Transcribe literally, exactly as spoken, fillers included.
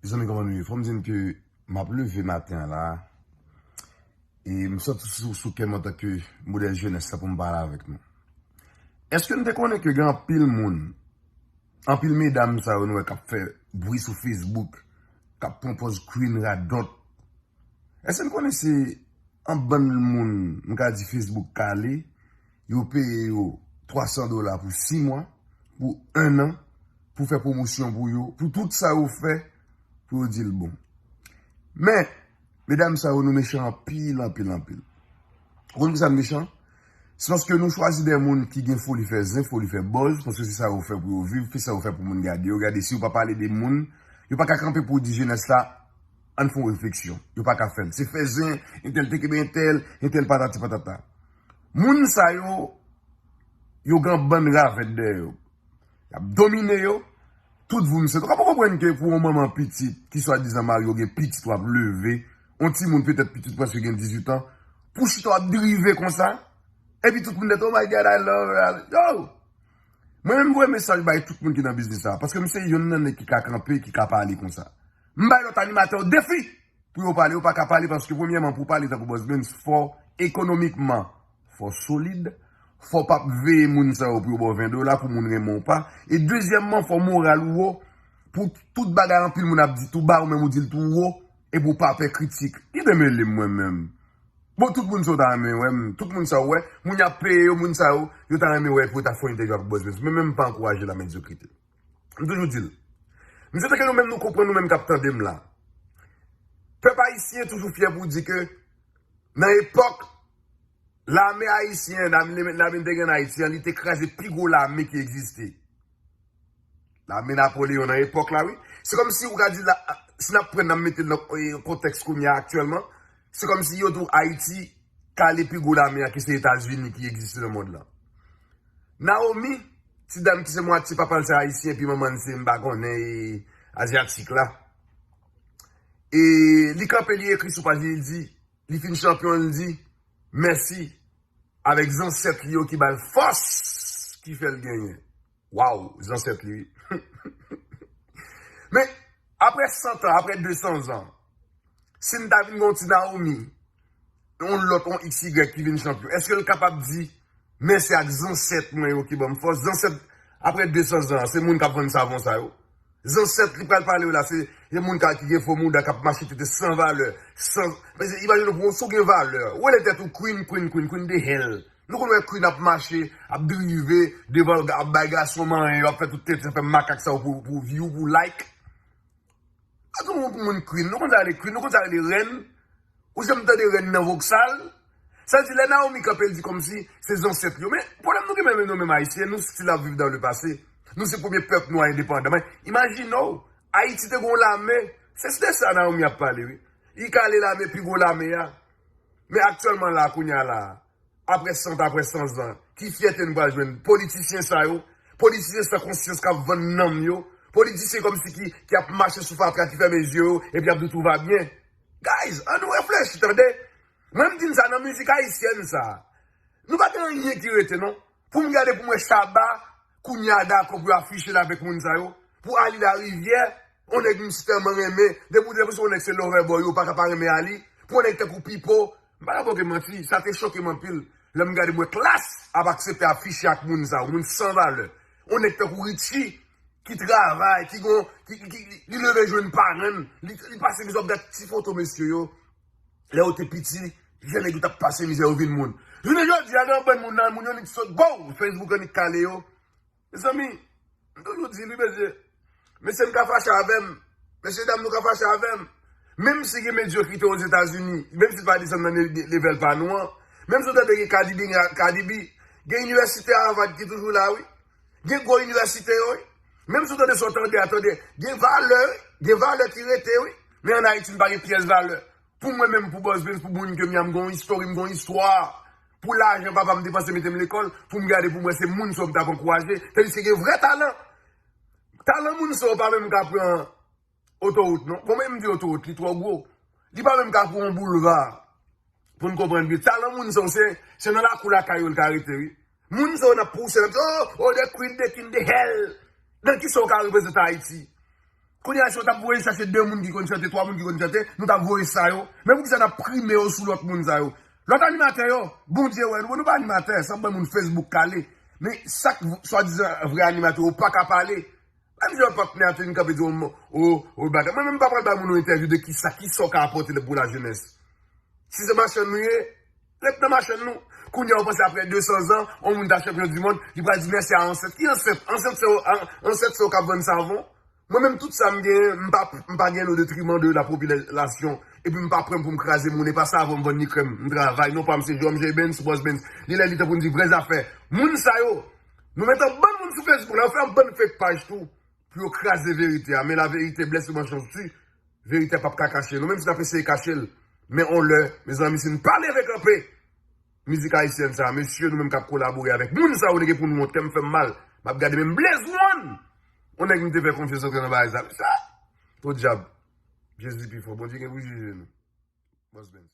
Mezanmi, kòman nou ye? Fò m di n ke m ap leve maten an la, e m santi sou, sou kè m antanke modèl jenès la pou m pale avèk nou. Èske n te konnen ke gen anpil moun, anpil medam sa yo nou wè k ap fè bri sou Facebook, k ap pran pòz queen radòt? Èske n konnen se yon bann moun, m ka di Facebook kale, yo peye yo twa san dola pou sis mwa, pou en an, pou fè pwomosyon pou yo, pou tout sa yo fè, pou yo di l bon. Men, medam sa yo, nou mechan anpil, anpil, anpil. Ou konn poukisa n mechan? Se paske nou chwazi de moun ki gen foli fè zen, foli fè buzz, paske se sa yo fè pou yo viv, se sa yo fè pou moun gade yo. Gade, si yo pa pale de moun, yo pa ka kanpe pou di jenès la, ann fè yon refleksyon. Yo pa ka fè l. Se fè zen, entèl te kenbe entèl, entèl patati patata. Moun sa yo, yo gen bann ravèt dèyè yo. Y ap domine yo, tout voum se. Ou ka pa konprann ke pou yon manman pitit, ki swadizan mari w gen pitit w ap leve, yon timoun petèt pitit prèske gen dizuit an, pou chita w ap drive konsa, epi tout moun nèt, "Oh my God, I love her." Yo! Mwen menm voye mesaj bay tout moun ki nan biznis sa, paske m se yonn nan nèg ki ka kanpe, ki ka pale konsa. M bay lòt animatè yo defi pou yo pale, yo pa ka pale, paske premyèman, pou pale tankou Boss Benz, fò ekonomikman, fò solid, fò p ap veye moun sa yo pou yo ba w ven dola, pou moun renmen w pa, e dezyèmman, fò moral ou wo, pou tout bagay anpil moun ap di tou ba, ou menm ou di l tou wo, e pou w pa pè kritik. Ki demele m mwen menm? Bon, tout moun sa yo ta renmen wè m, tout moun sa yo wè, moun y ap peye yo, moun sa yo, yo ta renmen wè pou yo ta fè yon entèvyou ak Boss Benz, men menm pa ankouraje lamedyokrite. M toujou di l. M swete ke nou menm nou konprann, nou menm k ap tande m la. Pèp ayisyen toujou fyè pou di ke nan epòk lame ayisyen, lame, lame te gen an Ayiti an, li te kraze pi gwo lame ki egziste. Lame Napoleyon nan epòk la, wi. Se kòmsi ou ka di la, si n ap pran, n ap mete l nan, eh, kontèks kounye a aktyèlman, se kòmsi yo di w Ayiti kale pi gwo lame a ke se Etazini ki egziste nan mond lan. Naomi, ti dam ki se mwatye papa l se ayisyen, epi manman l se, m pa konnen, e, azyatik la. E li kanpe, li ekri sou paj li, li di, li fin chanpyon, li di, mèsi avèk zansèt li yo ki ba l fòs ki fè l genyen. Waw, zansèt li, wi. Men, apre san tan, apre de san zan, si n ta vin gen yon ti Naomi, yon lòt, yon X Y ki vin chanpyon, èske l kapab di, mèsi ak zansèt mwen yo ki ban m fòs? Zansèt, apre de san zan, se moun k ap vann savon sa yo. Zansèt li pral pale yo la, se, se moun ka, ki gen fo mouda, k ap mache tete san valè. San, men se, imajine w, si w gen valè, rele tèt ou queen, queen, queen, queen de hell. Nou konn wè queen ap mache, ap drive, devan, ap bay gason manyen, yo ap fè tout tenten, fè makak sa yo pou, pou view, pou like. Atann, yon moun queen, nou konn sa rele queen, nou konn sa rele rèn. Ou janm tande rèn nan Voksal? Sa di lè Naomi kanpe, l di kòmsi se zansèt li yo. Men, pwoblèm nou gen menm, nou menm ayisyen, nou still ap viv dans le passé. Nou se premye pèp nwa endepandan. Men, imajine w, Ayiti te gen yon lame, se de sa Naomi ap pale, wi. Li kale lame, pi gwo lame a. Men aktyèlman la, kounye a la, apre san, apre san zan, ki fyète n pral jwenn? Politisyen sa yo, politisyen san konsyans k ap vann nanm yo, politisyen kòmsi ki, ki ap mache sou fatra, ki fèmen zye yo, epi ap di tout va byen. Guys, ann nou reflechi, tande. Mwen, m di n sa nan mizik ayisyèn sa. Nou pa gen anyen ki rete, non. Pou m gade pou m wè Shabba, kounye a dakò pou yo afiche l avèk moun sa yo. Pou Ali Larivière, yon nèg m si tèlman renmen, depi, depi se yon nèg se lover boy, yo pa ka pa renmen Ali. Pou yon nèg tankou Pipo, m pa ka ba w ke manti, sa te choke m anpil. Lè m gade m wè Klass ap aksepte afiche ak moun sa yo, moun san valè. Yon nèg tankou Richie, ki travay, ki gon, ki, ki, ki, li leve jwenn parenn, li, li pase mizè, w ap gad ti foto mesye yo. Lè yo te piti, jan nèg yo t ap pase mizè, yo vin moun. Jounen jodi a, gen yon bann moun nan, moun yo nik sot, bow, Facebook an nik kale yo. Mezanmi, m toujou di li, mesye, mesye, m ka fache avè m. Mesye dam, nou ka fache avè m. Menm si gen medyokrite Ozetazini, menm si l pa desann nan le-, le-, level pa nou an, menm si w tande gen Cardi B, Cardi B, gen inivèsite Harvard ki toujou la, wi. Gen gwo inivèsite yo, wi. Menm si w tande sa w tande a, tande, gen valè, wi. Gen valè ki rete, wi. Men ann Ayiti, n pa gen pyès valè. Pou mwen menm, pou Boss Benz, pou moun ke m ye a, m gon istori, m gon istwa. Pou lajan papa m depanse mete m lekòl, pou m gade pou m wè se moun sa yo m t ap ankouraje. Tandiske gen vrè talan. Talan moun sa yo pa menm ka pran otowout, non. Bon, men m di otowout, li twò gwo. Li pa menm ka pran yon boulva. Pou n konprann byen. Talan moun sa yo, se, se nan lakou lakay yo l ka rete, wi. Moun sa yo n ap pouse, n ap di, oh, oh, the queen, the king, the hell. Nan kisa w ka reprezante Ayiti? Kounye a, si yo t ap voye chache de moun ki konn chante, twa moun ki konn chante, nou t ap voye sa yo. Men poukisa n ap prime yo sou lòt moun sa yo? Lòt animatè yo, Bondye wè nou, bon, nou pa animatè, sa ban moun Facebook kale. Men sak swadizan vrè animatè yo pa ka pale. Menm jan patnè a te vin kanpe di w, o, o, bagay. Mwen menm m pa pral bay moun yon entèvyou de kisa, kisa w ka apòte pou lajenès. Si se machann nou ye, ret nan machann nou. Kounye a, w panse apre de san zan, yon moun ta chanpyon di mond, li pral di mèsi a ansèt. Ki ansèt? Ansèt se yo, an- ansèt se yo k ap vann savon. Mwen menm, tout sa m genyen, m pa, m pa gen o detriman de la popilasyon. Epi m pa pran pou m kraze moun, e pa savon m vann ni krèm. M travay, non pa m se Jòm J Benz, Bòs Benz. Li lè li tan pou n di vrè zafè. Moun sa yo, nou met yon bann moun sou Facebook la, yo fè yon bann fake paj tou, pou yo kraze verite a. Men la vérité blesse mouton si, verite a p ap ka kache. Nou menm si n ap eseye kache l, men on lè, mezanmi, si n pa leve kanpe, mizik ayisyèn sa, mesye, nou menm k ap kolabore avèk moun sa yo, nou gen pou nou wont, kè m fè m mal. M ap gade menm Blaze One, yon nèg m te fè konfyans antre nan bagay sa. Mesye, podyab, Jezi pi fò, Bondye gen pou jije nou. Bòs Benz.